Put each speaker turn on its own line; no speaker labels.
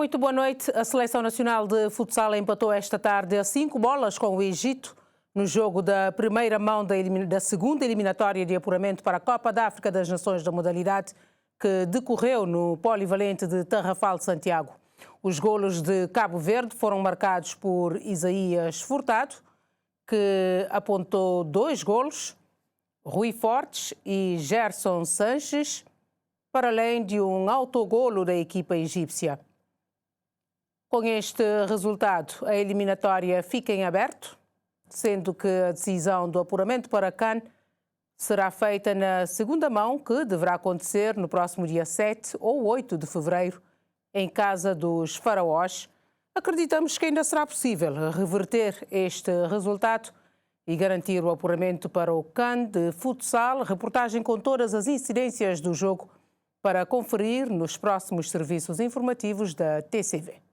Muito boa noite. A Seleção Nacional de Futsal empatou esta tarde a 5 bolas com o Egito no jogo da primeira mão da segunda eliminatória de apuramento para a Copa da África das Nações da modalidade, que decorreu no Polivalente de Tarrafal de Santiago. Os golos de Cabo Verde foram marcados por Isaías Furtado, que apontou 2 golos, Rui Fortes e Gerson Sanches, para além de um autogolo da equipa egípcia. Com este resultado, a eliminatória fica em aberto, sendo que a decisão do apuramento para a CAN será feita na segunda mão, que deverá acontecer no próximo dia 7 ou 8 de fevereiro, em casa dos Faraós. Acreditamos que ainda será possível reverter este resultado e garantir o apuramento para o CAN de futsal. Reportagem com todas as incidências do jogo para conferir nos próximos serviços informativos da TCV.